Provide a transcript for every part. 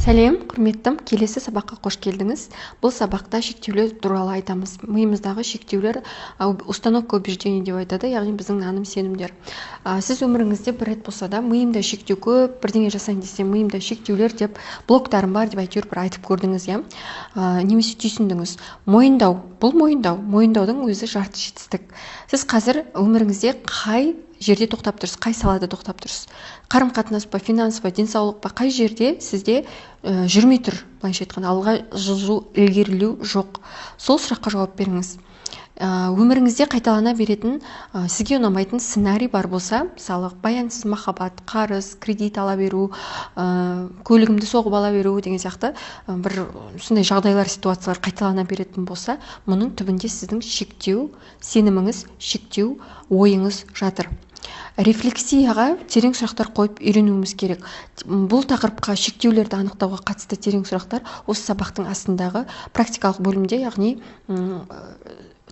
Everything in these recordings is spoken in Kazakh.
Сәлем, құрметтім! Келесі сабаққа қош келдіңіз. Бұл сабақта шектеулер туралы айтамыз. Миымыздағы шектеулер, установка убеждений деп айтады, яғни біздің наным сенімдер. Сіз өміріңізде бір рет болса да «миымда шектеу көп, бірдеңе жасайын десем, миымда шектеулер» деп, «блоктарым бар» деп әйтеуір бір айтып көрдіңіз, иә, немесе түйсіндіңіз. Мойындау, бұл мойындау, мойындаудың өзі жарты жетістік. Сіз қазір өміріңізде қай жерде тоқтап тұрсыз, қай салада тоқтап тұрсыз? Қарым қатынас па, финанс па, денсаулық па? Қай жерде сізде жүрмей тұр, былайша айтқанда, алға жылжу, ілгерілеу жоқ? Сол сұраққа жауап беріңіз. Өміріңізде қайталана беретін, сізге ұнамайтын сценарий бар болса, мысалы, баянсыз махаббат, қарыз, кредит ала беру, көлігімді соғып ала беру деген сияқты, бір сондай жағдайлар, ситуациялар қайталана беретін болса, мұның түбінде сіздің шектеу сеніміңіз, шектеу ойыңыз жатыр. Рефлексияға терең сұрақтар қойып үйренуіміз керек. Бұл тақырыпқа, шектеулерді анықтауға қатысты терең сұрақтар осы сабақтың астындағы практикалық бөлімде, яғни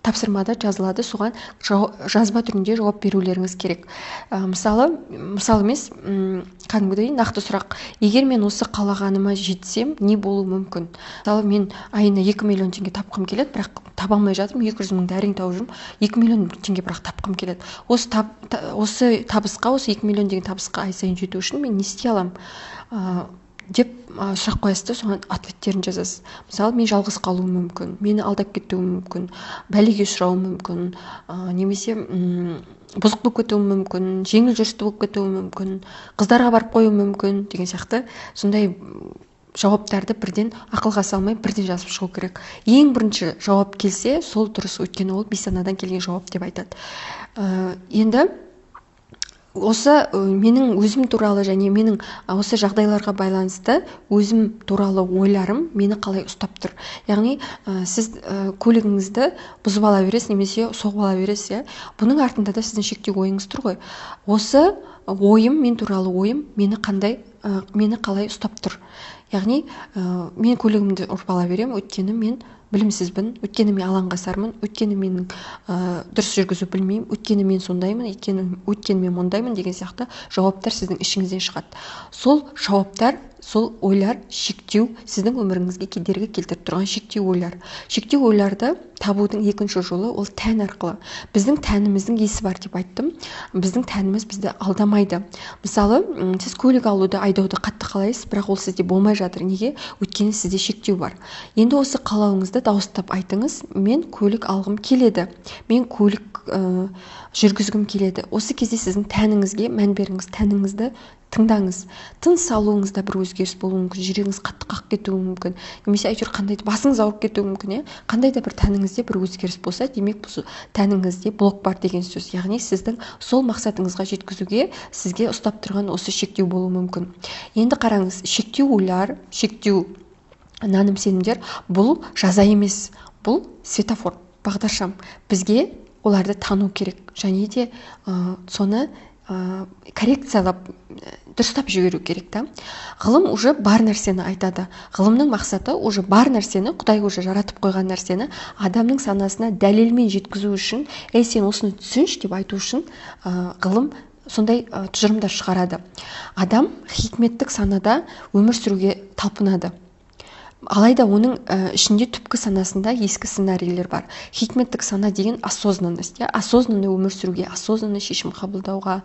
тапсырмада жазылады. Соған жазба түрінде жауап берулеріңіз керек. Мысалы, мысал емес, кәдімгідей нақты сұрақ: егер мен осы қалағаныма жетсем, не болуы мүмкін? Мысалы, мен айына 2 миллион теңге тапқым келеді, бірақ таба алмай жатырмын, 200 мыңды әрең тауып жүрмін. 2 миллион теңге бірақ тапқым келеді. Осы табысқа, осы 2 миллион деген табысқа ай сайын жету үшін мен не істей аламын деп сұрақ қоясыз да, соған ответтерін жазасыз. Мысалы, мен жалғыз қалуым мүмкін, мені алдап кетуім мүмкін, бәлеге ұшырауым мүмкін, немесе бұзық болып кетуім мүмкін, жеңіл жүрісті болып кетуім мүмкін, қыздарға барып қоюым мүмкін деген сияқты. Сондай жауаптарды бірден ақылға салмай, бірден жазып шығу керек. Ең бірінші жауап келсе, сол дұрыс, өйткені ол бейсанадан келген жауап деп айтады. Енді осы менің өзім туралы және менің осы жағдайларға байланысты өзім туралы ойларым мені қалай ұстап тұр? Яғни сіз көлігіңізді бұзып ала бересіз немесе соғып ала бересіз, иә. Бұның артында да сіздің шектеу ойыңыз тұр ғой. Осы ойым, мен туралы ойым мені қалай ұстап тұр? Яғни мен көлігімді ұрып ала беремін, өйткені мен білімсізбін, өйткені мен алаңғасармын, өйткені менің дұрыс жүргізу білмеймін, өйткені мен сондаймын, өйткені мен мұндаймын деген сияқты жауаптар сіздің ішіңізден шығады. Сол жауаптар, сол ойлар шектеу, сіздің өміріңізге кедергі келтіріп тұрған шектеу ойлар. Шектеу ойларды табудың екінші жолы ол тән арқылы. Біздің тәніміздің есі бар деп айттым. Біздің тәніміз бізді алдамайды. Мысалы, сіз көлік алуды, айдауды қатты қалайсыз, бірақ ол сізде болмай жатыр. Неге? Өйткені сізде шектеу бар. Енді осы қалауыңызды дауыстап айтыңыз: «Мен көлік алғым келеді, мен көлік жүргізгім келеді». Осы кезде сіздің тәніңізге мән беріңіз, тәніңізді тыңдаңыз. Тыныс алуыңызда бір өзгеріс болуы мүмкін, жүрегіңіз қатты қағып кетуі мүмкін немесе әйтеуір қандай басыңыз ауырып кетуі мүмкін, иә. Қандай да бір тәніңізде бір өзгеріс болса, демек, бұл тәніңізде блок бар деген сөз, яғни сіздің сол мақсатыңызға жеткізуге сізге ұстап тұрған осы шектеу болуы мүмкін. Енді қараңыз, шектеу ойлар, шектеу наным сенімдер бұл жаза емес, бұл светофор, бағдаршам. Бізге оларды тану керек және де соны коррекциялап, дұрыстап жіберу керек та. Ғылым уже бар нәрсені айтады. Ғылымның мақсаты уже бар нәрсені, Құдай уже жаратып қойған нәрсені адамның санасына дәлелмен жеткізу үшін, «Ей, сен осыны түсінші» деп айту үшін ғылым сондай тұжырымдар шығарады. Адам хикметтік санада өмір сүруге талпынады, алайда оның ішінде, түпкі санасында ескі сценарийлер бар. Хикметтік сана деген осознанность, иә, осознанный өмір сүруге, осознанный шешім қабылдауға,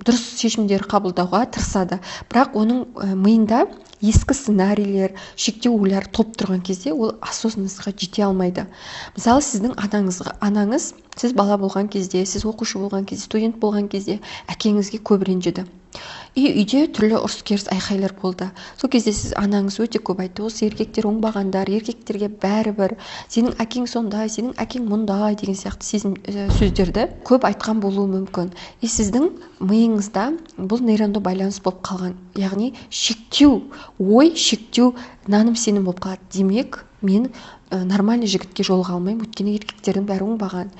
дұрыс шешімдер қабылдауға тырысады. Бірақ оның миында ескі сценарийлер, шектеу ойлар толып тұрған кезде, ол осознанностьқа жете алмайды. Мысалы, сіздің анаңызға, анаңыз сіз бала болған кезде, сіз оқушы болған кезде, студент болған кезде әкеңізге көп ренжіді и үйде түрлі ұрыс керіс, айқайлар болды. Сол кезде сіз, анаңыз өте көп айтты: «Осы еркектер оңбағандар, еркектерге бәрібір, сенің әкең сондай, сенің әкең мұндай» деген сияқты сезім, сөздерді көп айтқан болуы мүмкін. И сіздің миыңызда бұл нейронды байланыс болып қалған, яғни шектеу ой, шектеу наным сенім болып қалады. Демек, мен нормальный жігітке жолыға алмаймын, өйткені еркектердің бәрі оңбаған.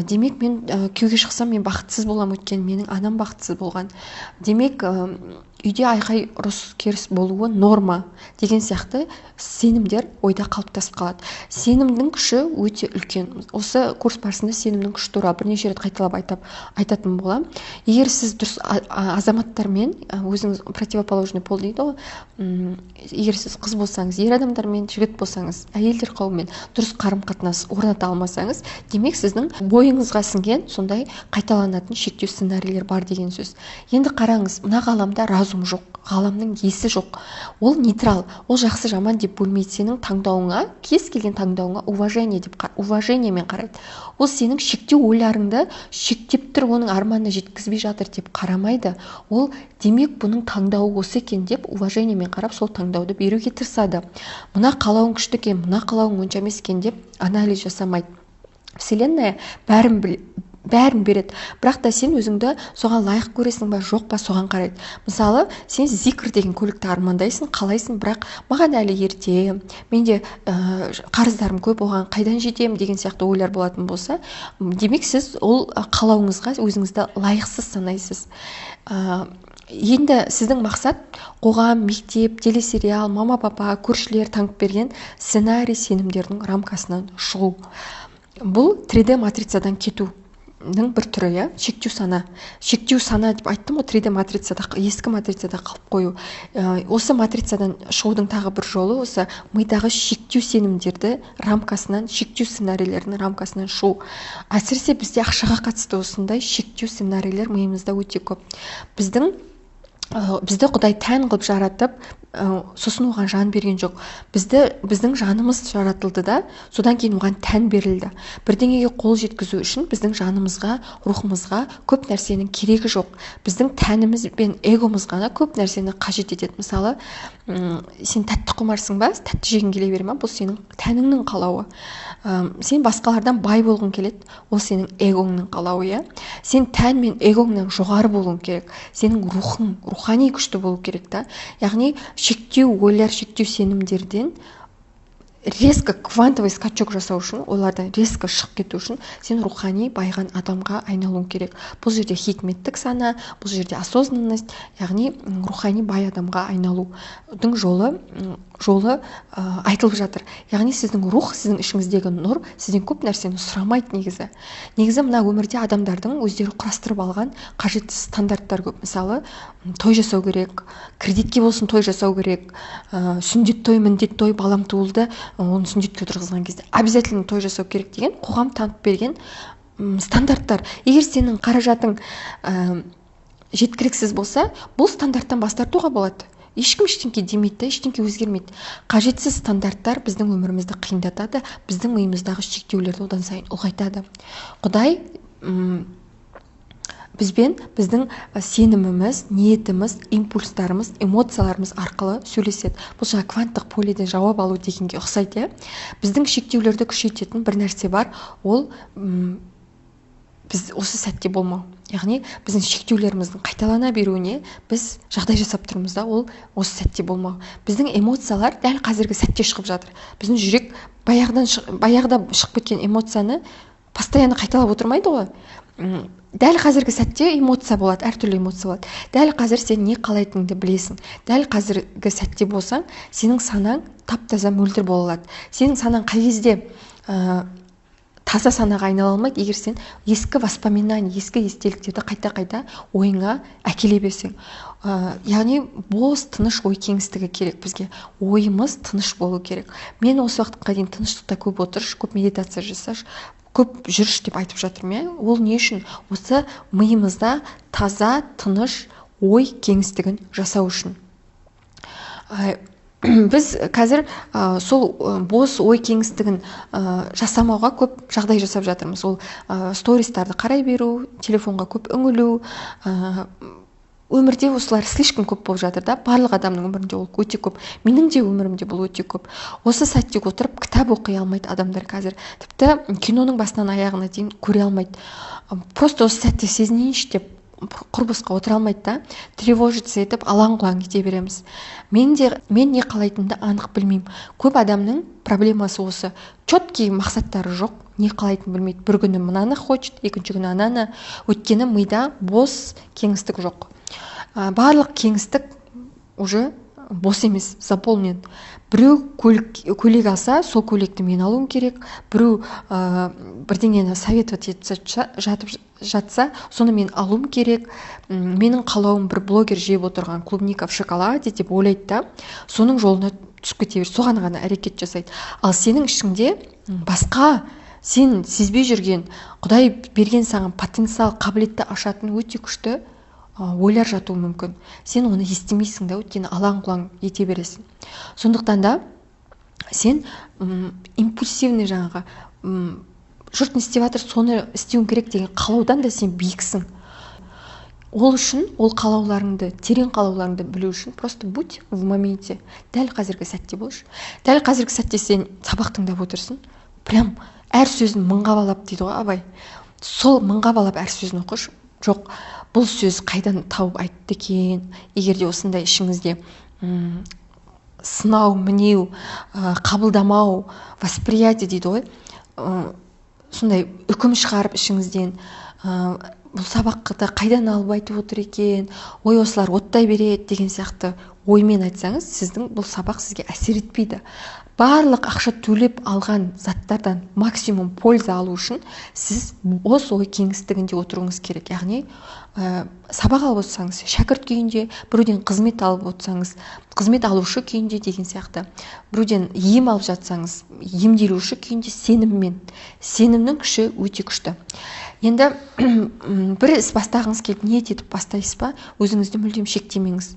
Демек, мен күйеуге шықсам, мен бақытсыз боламын, өйткені менің анам бақытсыз болған. Демек, үйде айқай, ұрыс керіс болуы норма деген сияқты сенімдер ойда қалыптасып қалады. Сенімнің күші өте үлкен. Осы курс барысында сенімнің күші туралы бірнеше рет қайталап айтатын боламын. Егер сіз дұрыс азаматтармен, өзіңіз противоположный пол дейді ғой, егер сіз қыз болсаңыз, ер адамдармен, жігіт болсаңыз, әйелдер қауымымен дұрыс қарым-қатынас орната алмасаңыз, демек, сіздің бойыңызға сіңген сондай қайталанатын шектеу сценарийлер бар деген сөз. Енді қараңыз, мына ғаламда разум жоқ, ғаламның есі жоқ, ол нейтрал, ол жақсы жаман деп бөлмейді. Сенің таңдауыңа, кез келген таңдауыңа уважение деп уважениемен қарайды. Ол сенің шектеу ойларыңды шектеп тұр, оның арманына жеткізбей жатыр деп қарамайды. Ол демек, бұның таңдауы осы екен деп уважениемен қарап, сол таңдауды беруге тырысады. Мына қалауың күшті екен, мына қалауың онша емес екен деп анализ жасамайды. Вселенная бәрін береді, бірақ та сен өзіңді соған лайық көресің ба, жоқ па, соған қарайды. Мысалы, сен Зикр деген көлікті армандайсың, қалайсың, бірақ маған әлі ерте, менде қарыздарым көп, оған қайдан жетемін деген сияқты ойлар болатын болса, демек, сіз ол қалауыңызға өзіңізді лайықсыз санайсыз. Енді сіздің мақсат қоғам, мектеп, телесериал, мама, папа, көршілер таңып берген сценарий, сенімдердің рамкасынан шығу. Бұл 3D матрицадан кету бір түрі, иә. Шектеу сана, шектеу сана деп айттым ғой, 3D матрицада, ескі матрицада қалып қою. Осы матрицадан шығудың тағы бір жолы — осы мидағы шектеу сенімдерді рамкасынан, шектеу сценарийлердің рамкасынан шығу. Әсіресе бізде ақшаға қатысты осындай шектеу сценарийлер миымызда өте көп. Бізді Құдай тән қылып жаратып, сосын оған жан берген жоқ. Біздің жанымыз жаратылды да, содан кейін оған тән берілді. Бірдеңеге қол жеткізу үшін біздің жанымызға, рухымызға көп нәрсенің керегі жоқ. Біздің тәніміз бен эгомыз ғана көп нәрсені қажет етеді. Мысалы, сен тәтті құмарсың ба, тәтті жегің келе бере ма, бұл сенің тәніңнің қалауы. Сен басқалардан бай болғың келеді, ол сенің эгоңның қалауы, иә. Сен тән мен эгоңнан жоғары болуың керек, сенің рухың рухани күшті болу керек та. Яғни шектеу ойлар, шектеу сенімдерден резко квантовый скачок жасау үшін, олардан резко шығып кету үшін сен рухани байыған адамға айналуың керек. Бұл жерде хикметтік сана, бұл жерде осознанность, яғни рухани бай адамға айналудың жолы айтылып жатыр. Яғни сіздің рух, сіздің ішіңіздегі нұр сізден көп нәрсені сұрамайды негізі. Негізі мына өмірде адамдардың өздері құрастырып алған қажетсіз стандарттар көп. Мысалы, той жасау керек, кредитке болсын той жасау керек, сүндет той, міндет той, балам туылды, оны сүндетке отырғызған кезде обязательно той жасау керек деген қоғам танып берген стандарттар. Егер сенің қаражатың жеткіліксіз болса, бұл стандарттан бас тартуға болады. Ешкім ештеңке демейді да, ештеңке өзгермейді. Қажетсіз стандарттар біздің өмірімізді қиындатады, біздің миымыздағы шектеулерді одан сайын ұлғайтады. Құдай бізбен біздің сеніміміз, ниетіміз, импульстарымыз, эмоцияларымыз арқылы сөйлеседі. Бұл жаңа кванттық поледен жауап алу дегенге ұқсайды, иә. Біздің шектеулерді күшейтетін бір нәрсе бар, ол біз осы сәтте болмау. Яғни біздің шектеулеріміздің қайталана беруіне біз жағдай жасап тұрмыз да, ол осы сәтте болмау. Біздің эмоциялар дәл қазіргі сәтте шығып жатыр. Біздің жүрек баяғыда шығып кеткен эмоцияны постоянно қайталап отырмайды ғой. Дәл қазіргі сәтте эмоция болады, әртүрлі эмоция болады. Дәл қазір сен не қалайтыныңды білесің. Дәл қазіргі сәтте болсаң, сенің санаң тап-таза, мөлдір бола алады. Сенің санаң қай кезде таза санаға айнала алмайды? Егер сен ескі воспоминание, ескі естеліктерді қайта-қайта ойыңа әкеле берсең. Яғни бос, тыныш ой кеңістігі керек бізге. Ойымыз тыныш болу керек. Мен осы уақытқа дейін тыныштықта көп отыршы, көп медитация жасашы, көп жүрші деп айтып жатырмын, иә. Ол не үшін? Осы миымызда таза, тыныш ой кеңістігін жасау үшін. Біз қазір сол бос ой кеңістігін жасамауға көп жағдай жасап жатырмыз. Ол стористарды қарай беру, телефонға көп үңілу, өмірде осылар слишком көп болып жатыр да. Барлық адамның өмірінде ол өте көп, менің де өмірімде бұл өте көп. Осы сәтте отырып кітап оқи алмайды адамдар қазір, тіпті киноның басынан аяғына дейін көре алмайды. Просто осы сәтте сезінейінші деп. Құр босқа отыра алмайды да, тревожиться етіп, алаң-құлаң ете береміз. Мен не қалайтынымды анық білмеймін. Көп адамның проблемасы осы. Четкий мақсаттары жоқ, не қалайтынын білмейді. Бір күні мынаны хочет, екінші күні ананы. Өйткені мида бос кеңістік жоқ. Барлық кеңістік уже бос емес, заполнен. Біреу көйлек алса, сол көйлекті мен алуым керек. Біреу бірдеңені советовать етіп жатса, соны мен алуым керек. Менің қалауым бір блогер жеп отырған клубника в шоколаде деп ойлайды да, соның жолына түсіп кете береді, соған ғана әрекет жасайды. Ал сенің ішіңде басқа, сен сезбей жүрген, Құдай берген саған потенциал, қабілетті ашатын өте күшті ойлар жатуы мүмкін. Сен оны естімейсің да, өйткені алаң-құлаң ете бересің. Сондықтан да сен импульсивный, жаңағы жұрт не істеп жатыр, соны істеуің керек деген қалаудан да сен биіксің. Ол үшін, ол қалауларыңды, терең қалауларыңды білу үшін просто будь в моменте. Дәл қазіргі сәтте болшы. Дәл қазіргі сәтте сен сабақ тыңдап отырсың. Прям әр сөзін мыңға балап дейді ғой Абай. Сол мыңға балап әр сөзін оқышы. Жоқ, бұл сөз қайдан тауып айтты екен? Егер де осындай ішіңізде сынау, мінеу, қабылдамау, восприятие дейді ғой, сондай үкім шығарып ішіңізден, бұл сабақты қайдан алып айтып отыр екен, ой, осылар оттай береді деген сияқты оймен айтсаңыз, сіздің бұл сабақ сізге әсер етпейді. Барлық ақша төлеп алған заттардан максимум польза алу үшін сіз осы ой кеңістігінде отыруыңыз керек. Яғни сабақ алып отырсаңыз, шәкірт күйінде, біреуден қызмет алып отырсаңыз, қызмет алушы күйінде деген сияқты, біреуден ем алып жатсаңыз, емделуші күйінде, сеніммен. Сенімнің күші өте күшті. Енді бір іс бастағыңыз келіп, ниет етіп бастайсыз ба, өзіңізді мүлдем шектемеңіз.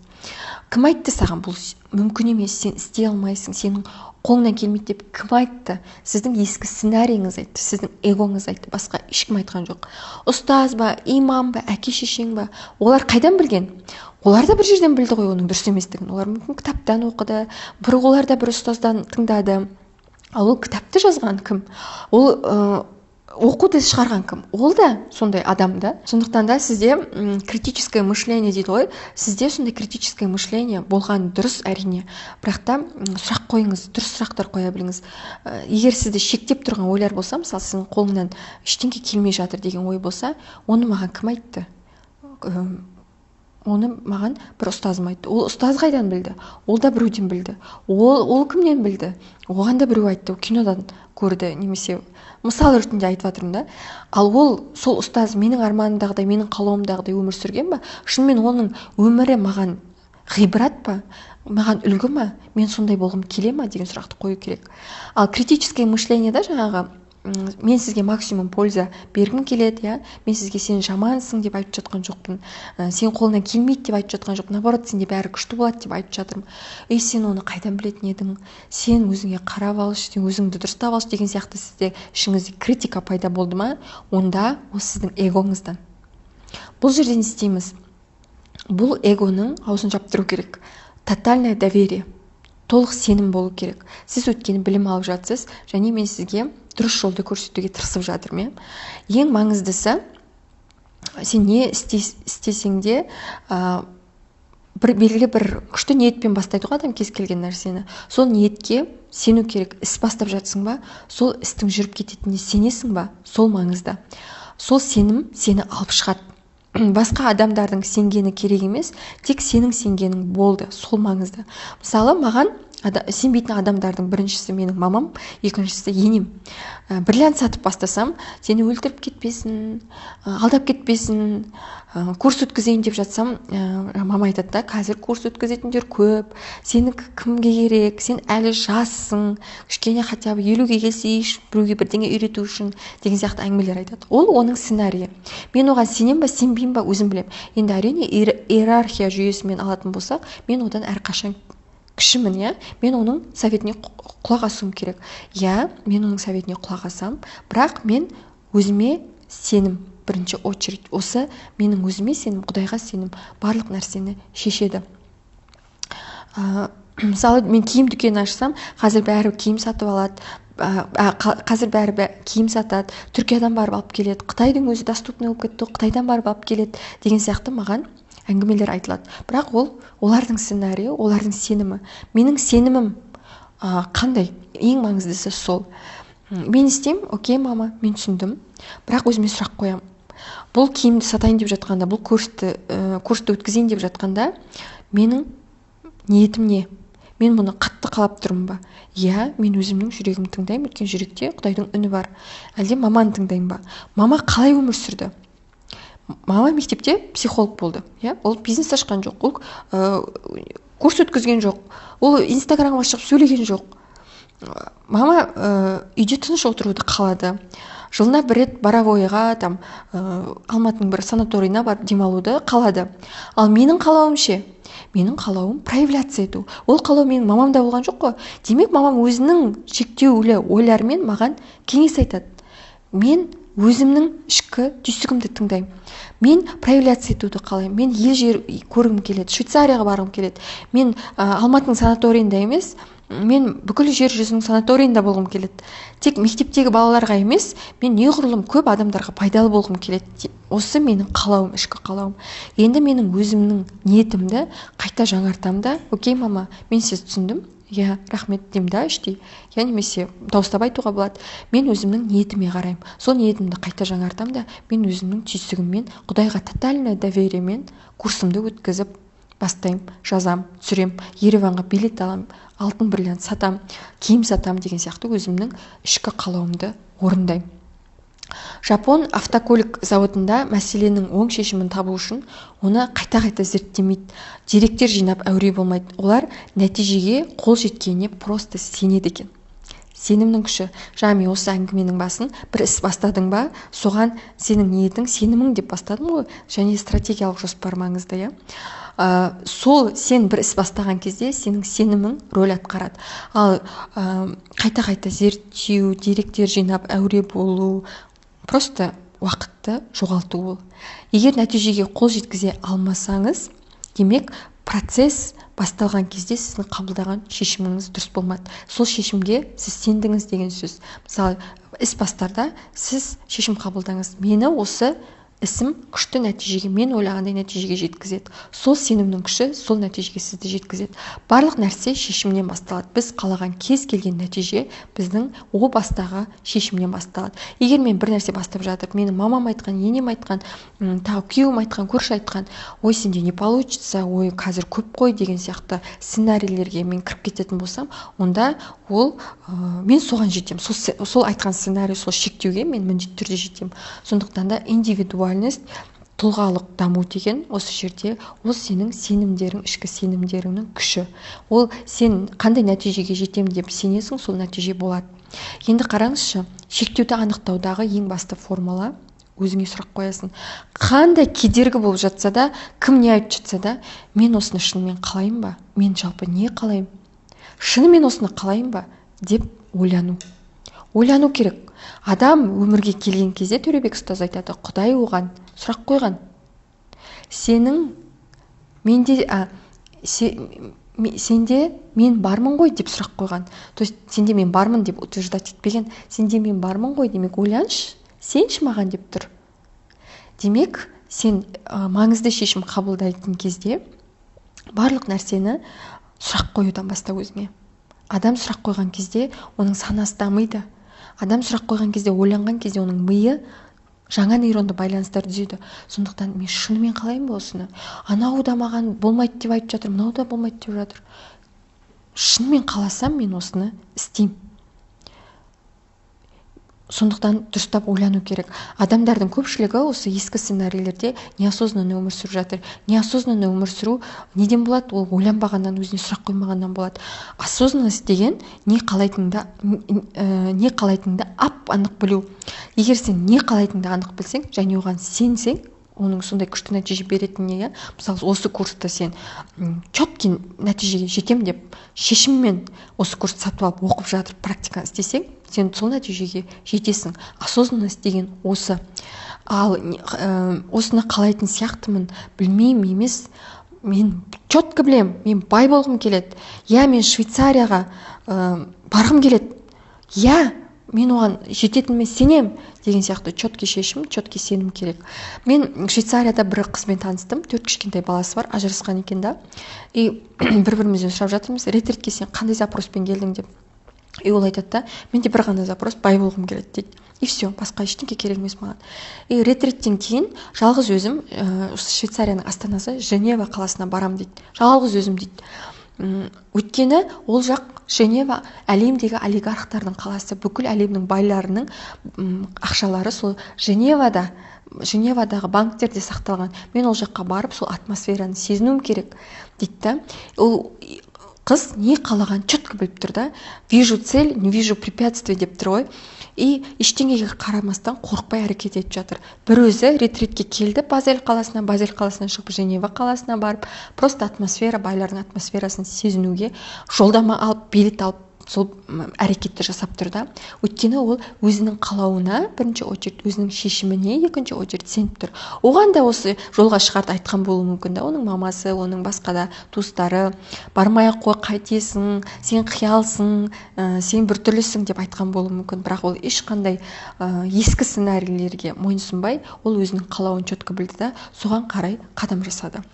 Кім айтты саған бұл мүмкін емес, сен істей алмайсың, сенің қолыңнан келмейді деп кім айтты? Сіздің ескі сценарийіңіз айтты, сіздің эгоңыз айтты, басқа ешкім айтқан жоқ. Ұстаз ба, имам ба, әке шешең ба, олар қайдан білген? Олар да бір жерден білді ғой оның дұрыс еместігін. Олар мүмкін кітаптан оқыды, бір олар да бір ұстаздан тыңдады. Ал ол кітапты жазған кім? Ол оқуды шығарған кім? Ол да сондай адам да. Сондықтан да сізде критическое мышление дейді ғой, сізде сондай критическое мышление болған дұрыс әрине. Бірақ та сұрақ қойыңыз, дұрыс сұрақтар қоя біліңіз. Егер сізді шектеп тұрған ойлар болса, мысалы сіздің қолыңнан ештеңе келмей жатыр деген ой болса, оны маған кім айтты? Оны маған бір ұстазым айтты. Ол ұстаз қайдан білді? Ол да біреуден білді. Ол кімнен білді? Оған да біреу айтты, кинодан көрді, немесе мысал ретінде айтып жатырмын да. Ал ол сол ұстаз менің арманымдағыдай, менің қалауымдағыдай өмір сүрген ба? Шынымен оның өмірі маған ғибрат па? Маған үлгі ма? Мен сондай болғым келе ма деген сұрақты қою керек. Ал критическое мышление да жаңағы мен сізге максимум польза бергім келеді, иә? Мен сізге сен жамансың деп айтып жатқан жоқпын, сен қолыңнан келмейді деп айтып жатқан жоқпын, наоборот, сенде бәрі күшті болады деп айтып жатырмын. Ей, сен оны қайдан білетін едің? Сен өзіңе қарап алшы, сен өзіңді дұрыстап алшы деген сияқты сізде ішіңізде критика пайда болды ма? Онда ол сіздің эгоңыздан. Бұл жерде не істейміз? Бұл эгоның аузын жаптыру керек. Тотальное доверие. Толық сенім болу керек. Сіз өткені білім алып жатсыз, және мен сізге дұрыс жолды көрсетуге тырысып жатырмын. Ең маңыздысы, сен не істесең де, бір белгілі бір күшті ниетпен бастайды ғой адам кез келген нәрсені. Сол ниетке сену керек. Іс бастап жатсың ба, сол істің жүріп кететініне сенесің ба, сол маңызды. Сол сенім сені алып шығады. Басқа адамдардың сенгені керек емес, тек сенің сенгенің болды, сол маңызды. Мысалы, маған сенбейтін адамдардың біріншісі менің мамам, екіншісі енем. Бриллиант сатып бастасам, сені өлтіріп кетпесін, алдап кетпесін, курс өткізейін деп жатсам, мама айтады да, қазір курс өткізетіндер көп, сені кімге керек, сен әлі жассың, кішкене хотя бы 50-ге келсейші, біреуге бірдеңе үйрету үшін деген сияқты әңгімелер айтады. Ол оның сценарийі. Мен оған сенем ба, сенбеймін ба, өзім білем. Енді әрине иерархия жүйесімен алатын болсақ, мен одан әрқашан кішімін, иә? Мен оның советіне құлақ асуым керек. Иә, мен оның советіне құлақ асам, бірақ мен өзіме сенім бірінші очередь. Осы менің өзіме сенім, Құдайға сенім барлық нәрсені шешеді. Мысалы, мен киім дүкенін ашсам, қазір бәрі киім сатып алады, Қазір бәрі киім сатады, Түркиядан барып алып келеді, Қытайдың өзі доступный болып кетті, Қытайдан барып алып келеді деген сияқты маған әңгімелер айтылады. Бірақ ол олардың сценарийі, олардың сенімі. Менің сенімім қандай? Ең маңыздысы сол. Мен істеймін, окей, мама, мен түсіндім. Бірақ өзіме сұрақ қоямын. Бұл киімді сатайын деп жатқанда, бұл курсты өткізейін деп жатқанда, менің ниетім не? Мен бұны қатты қалап тұрмын ба? Иә, мен өзімнің жүрегімді тыңдаймын, өйткені жүректе Құдайдың үні бар. Әлде маманы тыңдаймын ба? Мама қалай өмір сүрді? Мама мектепте психолог болды, иә? Ол бизнес ашқан жоқ, ол курс өткізген жоқ, ол Инстаграмға шығып сөйлеген жоқ. Мама үйде тыныш отыруды қалады. Жылына бір рет Боровойға, там, Алматының бір санаторийына барып демалуды қалады. Ал менің қалауым ше? Менің қалауым проявляция ету. Ол қалау менің мамамда болған жоқ қой. Демек, мамам өзінің шектеулі ойларымен маған кеңес айтады. Мен өзімнің ішкі түйсігімді тыңдаймын. Мен проявляция етуді қалаймын. Мен ел жер көргім келеді, Швейцарияға барғым келеді. Мен Алматының санаторийында емес, мен бүкіл жер жүзінің санаторийында болғым келеді. Тек мектептегі балаларға емес, мен неғұрлым көп адамдарға пайдалы болғым келеді. Осы менің қалауым, ішкі қалауым. Енді менің өзімнің ниетімді қайта жаңартамын да, окей, мама, мен сізді түсіндім. Иә, рахмет деймін да іштей. Я немесе дауыстап айтуға болады. Мен өзімнің ниетіме қараймын. Сол ниетімді қайта жаңартамын да, мен өзімнің түйсігіммен, Құдайға тотальное довериемен курсымды өткізіп бастаймын, жазам, түсірем, Ереванға билет алам, алтын бриллиант сатам, киім сатам деген сияқты өзімнің ішкі қалауымды орындаймын. Жапон автокөлік зауытында мәселенің оң шешімін табу үшін оны қайта-қайта зерттемейді, деректер жинап әуре болмайды. Олар нәтижеге қол жеткеніне просто сенеді екен. Сенімнің күші. Жаңа мен осы әңгіменің басын бір іс бастадың ба, соған сенің ниетің, сенімің деп бастадым ғой, және стратегиялық жоспар маңызды, иә. Сол сен бір іс бастаған кезде сенің сенімің рөл атқарады. Ал қайта-қайта зерттеу, деректер жинап әуре болу просто уақытты жоғалту ол. Егер нәтижеге қол жеткізе алмасаңыз, демек процесс басталған кезде сіздің қабылдаған шешіміңіз дұрыс болмады. Сол шешімге сіз сендіңіз деген сөз. Мысалы, іс бастарда сіз шешім қабылдаңыз. Мені осы ісім күшті нәтижеге, мен ойлағандай нәтижеге жеткізеді. Сол сенімнің күші сол нәтижеге сізді жеткізеді. Барлық нәрсе шешімнен басталады. Біз қалаған кез келген нәтиже біздің о бастағы шешімнен басталады. Егер мен бір нәрсе бастап жатып, менің мамам айтқан, енем айтқан, тағы күйеуім айтқан, көрші айтқан, ой, сенде не получится, ой, қазір көп қой деген сияқты сценарийлерге мен кіріп кететін болсам, онда ол мен соған жетемін. Сол айтқан сценарий, сол шектеуге мен міндетті түрде жетемін. Сондықтан да индивидуальность, тұлғалық даму деген осы жерде ол сенің сенімдерің, ішкі сенімдеріңнің күші. Ол сен қандай нәтижеге жетем деп сенесің, сол нәтиже болады. Енді қараңызшы, шектеуді анықтаудағы ең басты формула, өзіңе сұрақ қоясың. Қандай кедергі болып жатса да, кім не айтып жатса да, мен осыны шынымен қалаймын ба? Мен жалпы не қалаймын? Шынымен осыны қалаймын ба? Деп ойлану. Ойлану керек. Адам өмірге келген кезде Төребек ұстаз айтады, Құдай оған сұрақ қойған. Сенің менде, сенде мен бармын ғой деп сұрақ қойған. То есть сенде мен бармын деп утверждать етпеген. Сенде мен бармын ғой, демек ойланшы, сенші маған деп тұр. Демек, сен маңызды шешім қабылдайтын кезде барлық нәрсені сұрақ қоюдан баста өзіңе. Адам сұрақ қойған кезде оның санасы дамиды. Адам сұрақ қойған кезде, ойланған кезде оның миы жаңа нейронды байланыстар түзеді. Сондықтан мен шынымен қалаймын ба осыны? Анау да маған болмайды деп айтып жатыр, мынау да болмайды деп жатыр. Шынымен қаласам, мен осыны істеймін. Сондықтан дұрыстап ойлану керек. Адамдардың көпшілігі осы ескі сценарийлерде неосознанный өмір сүріп жатыр. Неосознанный өмір сүру неден болады? Ол ойланбағаннан, өзіне сұрақ қоймағаннан болады. Осознанность деген не қалайтыныңды, не қалайтыныңды ап-анық білу. Егер сен не қалайтыныңды анық білсең, және оған сенсең, оның сондай күшті нәтиже беретініне, иә? Мысалы, осы курста сен четкий нәтижеге жетем деп шешіммен осы курсты сатып алып оқып жатып практиканы істесең, сен сол нәтижеге жетесің. Осознанность деген осы. Ал осыны қалайтын сияқтымын, білмеймін емес, мен четко білемін, мен бай болғым келеді. Я, мен Швейцарияға барғым келеді. Иә, мен оған жететініме сенем деген сияқты четкий шешім, четкий сенім керек. Мен Швейцарияда бір қызбен таныстым, 4 кішкентай баласы бар, ажырасқан екен да. И бір-бірімізден сұрап жатырмыз, ретритке сен қандай запроспен келдің деп. И ол айтады да, менде бір ғана запрос, бай болғым келеді дейді. И все, басқа ештеңе керек емес маған. И ретриттен кейін жалғыз өзім Швейцарияның астанасы Женева қаласына барам дейді. Жалғыз өзім дейді. Өйткені ол жақ Женева әлемдегі олигархтардың қаласы, бүкіл әлемнің байларының ақшалары сол Женевада, Женевадағы банктерде сақталған. Мен ол жаққа барып сол атмосфераны сезінуім керек дейді да. Ол қыз не қалағанын четко біліп тұр да. Вижу цель, не вижу препятствий деп тұр ғой. И ештеңеге қарамастан қорықпай әрекет етіп жатыр. Бір өзі ретритке келді Базель қаласына, Базель қаласынан шығып Женева қаласына барып, просто атмосфера, байлардың атмосферасын сезінуге жолдама алып, билет алып, сол әрекетті жасап тұр да. Өйткені ол өзінің қалауына бірінші очередь, өзінің шешіміне екінші очередь сеніп тұр. Оған да осы жолға шығарды айтқан болуы мүмкін да, оның мамасы, оның басқа да туыстары, бармай ақ қой, қайтесің, сен қиялсың, сен біртүрлісің деп айтқан болуы мүмкін. Бірақ ол ешқандай ескі сценарийлерге мойынсұнбай, ол өзінің қалауын четко білді да, соған қарай қадам жасады.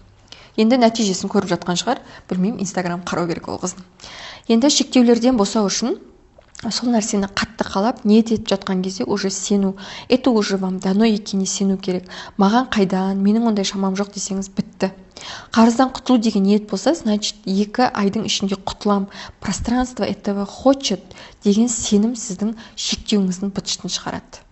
Енді нәтижесін көріп жатқан шығар, білмеймін, Инстаграм қарау керек ол қыздың. Енді шектеулерден босау үшін сол нәрсені қатты қалап, ниет етіп жатқан кезде уже сену. Это уже вам дано екеніне сену керек. Маған қайдан, менің ондай шамам жоқ десеңіз, бітті. Қарыздан құтылу деген ниет болса, значит, 2 айдың ішінде құтылам. Пространство этого хочет деген сенім сіздің шектеуіңіздің быт-шытын шығарады.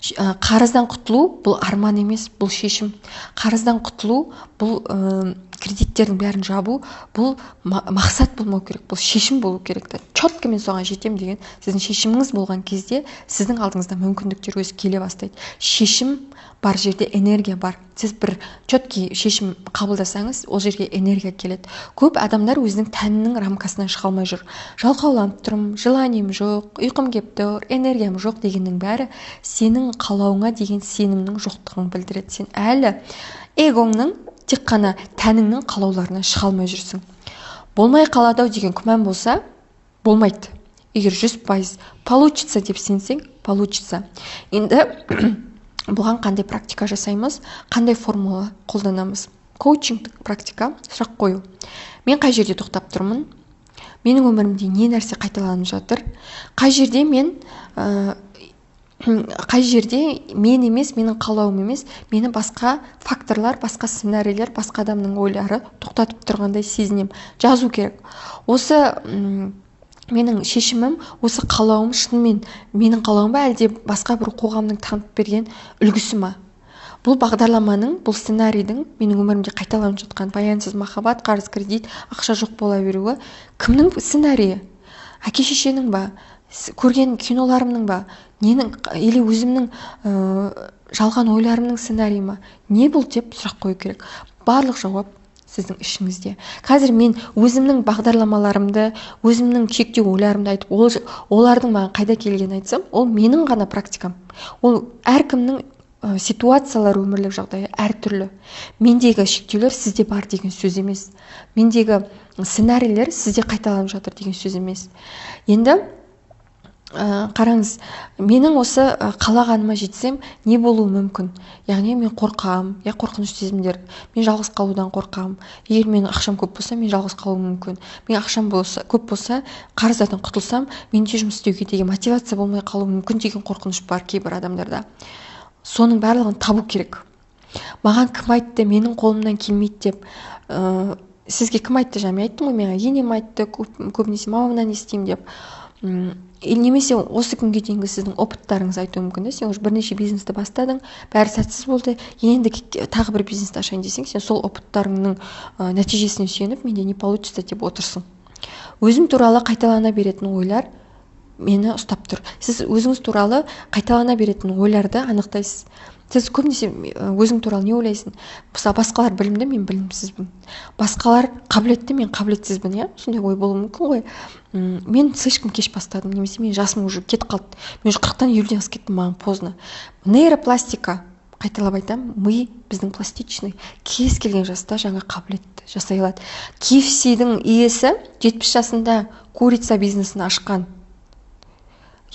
Қарыздан құтылу бұл арман емес, бұл шешім. Қарыздан құтылу бұл кредиттердің бәрін жабу, бұл мақсат болмау керек, бұл шешім болу керек та. Четко мен соған жетем деген сіздің шешіміңіз болған кезде сіздің алдыңызда мүмкіндіктер өзі келе бастайды. Шешім бар жерде энергия бар. Сіз бір четкий шешім қабылдасаңыз, ол жерге энергия келеді. Көп адамдар өзінің тәнінің рамкасынан шыға алмай жүр. Жалқауланып тұрмын, желанием жоқ, ұйқым кеп тұр, энергиям жоқ дегеннің бәрі сенің қалауыңа деген сенімнің жоқтығын білдіреді. Сен әлі эгоңның, тек қана тәніңнің қалауларынан шыға алмай жүрсің. Болмай қалады ау деген күмән болса, болмайды. Егер 100% получится деп сенсең, получится. Енді бұған қандай практика жасаймыз, қандай формула қолданамыз? Коучингтік практика, сұрақ қою. Мен қай жерде тоқтап тұрмын? Менің өмірімде не нәрсе қайталанып жатыр? Қай жерде қай жерде мен емес, менің қалауым емес, мені басқа факторлар, басқа сценарийлер, басқа адамның ойлары тоқтатып тұрғандай сезінемін. Жазу керек. Осы менің шешімім, осы қалауым шынымен менің қалауым ба, әлде басқа бір қоғамның танып берген үлгісі ма? Бұл бағдарламаның, бұл сценарийдің менің өмірімде қайталанып жатқан баянсыз махаббат, қарыз, кредит, ақша жоқ бола беруі кімнің сценарийі? Әке шешенің ба? Көрген киноларымның ба? Ненің, или өзімнің жалған ойларымның сценарийі ма? Не бұл деп сұрақ қою керек. Барлық жауап сіздің ішіңізде. Қазір мен өзімнің бағдарламаларымды, өзімнің шектеу ойларымды айтып, олардың маған қайда келгенін айтсам, ол менің ғана практикам. Ол әркімнің ситуациялар, өмірлік жағдайы әртүрлі. Мендегі шектеулер сізде бар деген сөз емес. Мендегі сценарийлер сізде қайталанып жатыр деген сөз емес. Енді қараңыз, менің осы қалағаныма жетсем, не болуы мүмкін? Яғни мен қорқам, я қорқыныш сезімдер, мен жалғыз қалудан қорқам. Егер менің ақшам көп болса, мен жалғыз қалуым мүмкін. Мен ақшам көп болса, қарыздардан құтылсам, менде жұмыс істеуге деген мотивация болмай қалуы мүмкін деген қорқыныш бар кейбір адамдарда. Соның барлығын табу керек. Маған кім айтты, менің қолымнан келмейді деп, сізге кім айтты, жаңа мен айттым ғой, маған енем айтты, көбінесе мамамнан естимін деп. Или немесе осы күнге дейінгі сіздің опыттарыңыз айтуы мүмкін да, сен уже бірнеше бизнесті бастадың, бәрі сәтсіз болды, енді тағы бір бизнесті ашайын десең, сен сол опыттарыңның нәтижесіне сүйеніп, менде не получится деп отырсың. Өзім туралы қайталана беретін ойлар мені ұстап тұр. Сіз өзіңіз туралы қайталана беретін ойларды анықтайсыз. Сіз көбінесе өзің туралы не ойлайсың? Мысалы, басқалар білімді, мен білімсізбін. Басқалар қабілетті, мен қабілетсізбін, иә? Сондай ой болуы мүмкін ғой. Мен слишком кеш бастадым, немесе мен жасым уже кетіп қалды. Мен уже қырықтан елуден асып кеттім, маған поздно. Нейропластика, қайталап айтамын, ми біздің пластичный. Кез келген жаста жаңа қабілетті жасай алады. Кей Эф Си-дің иесі 70 жасында курица бизнесін ашқан.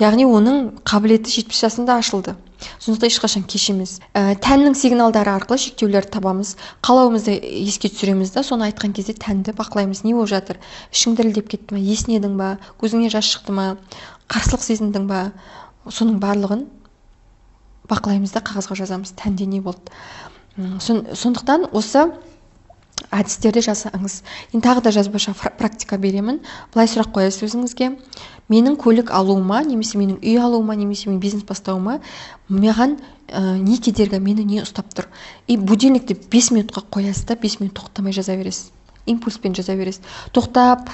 Яғни оның қабілеті 70 жасында ашылды. Сондықтан ешқашан кеш емес. Тәннің сигналдары арқылы шектеулерді табамыз. Қалауымызды еске түсіреміз да, соны айтқан кезде тәнді бақылаймыз. Не болып жатыр? Ішің дірілдеп кетті ма? Есінедің ба? Көзіңе жас шықты ма? Қарсылық сезіндің ба? Соның барлығын бақылаймыз да, қағазға жазамыз. Тәнде не болды? Сондықтан осы әдістерді жасаңыз. Енді тағы да жазбаша практика беремін. Былай сұрақ қоясыз өзіңізге: менің көлік алуыма, немесе менің үй алуыма, немесе менің бизнес бастауыма маған не кедергі, мені не ұстап тұр? И будильникті 5 минутқа қоясыз да, 5 минут тоқтамай жаза бересіз. Импульспен жаза бересіз. Тоқтап,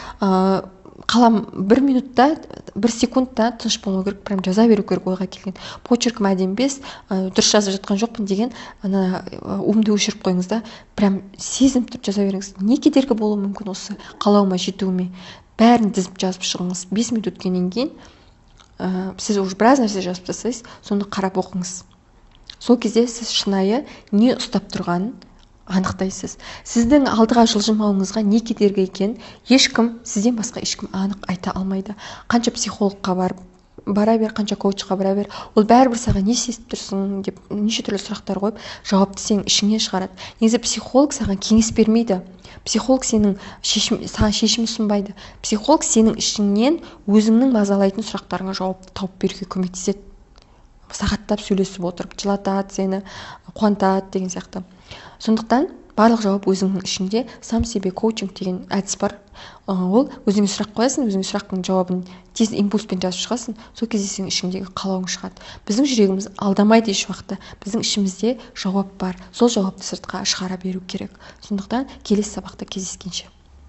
қалам 1 минутта, 1 секундта тыныш болмау керек, прям жаза беру керек ойға келген. Почеркім әдемі емес, дұрыс жазып жатқан жоқпын деген ана умды өшіріп қойыңыз да, прям сезініп тұрып жаза беріңіз. Не кедергі болуы мүмкін осы қалауыма жетуіме? Бәрін тізіп жазып шығыңыз. 5 минут өткеннен кейін сіз уже біраз нәрсе жазып тастайсыз, соны қарап оқыңыз. Сол кезде сіз шынайы не ұстап тұрғанын анықтайсыз. Сіздің алдыға жылжымауыңызға не кедергі екен, ешкім, сізден басқа ешкім анық айта алмайды. Қанша психологқа барып бара бер, қанша коучқа бара бер, ол бәрібір саған не сезіп тұрсың деп неше түрлі сұрақтар қойып, жауапты сенің ішіңнен шығарады. Негізі психолог саған кеңес бермейді. Психолог сенің саған шешім ұсынбайды. Психолог сенің ішіңнен өзіңнің мазалайтын сұрақтарыңа жауапты тауып беруге көмектеседі. Сағаттап сөйлесіп отырып, жылатады сені, қуантады деген сияқты. Сондықтан барлық жауап өзіңнің ішінде. Сам себе коучинг деген әдіс бар. Ол өзіңе сұрақ қоясың, өзіңе сұрақтың жауабын тез импульспен жазып шығасың, сол кезде сенің ішіңдегі қалауың шығады. Біздің жүрегіміз алдамайды еш уақытта. Біздің ішімізде жауап бар. Сол жауапты сыртқа шығара беру керек. Сондықтан келесі сабақта кездескенше.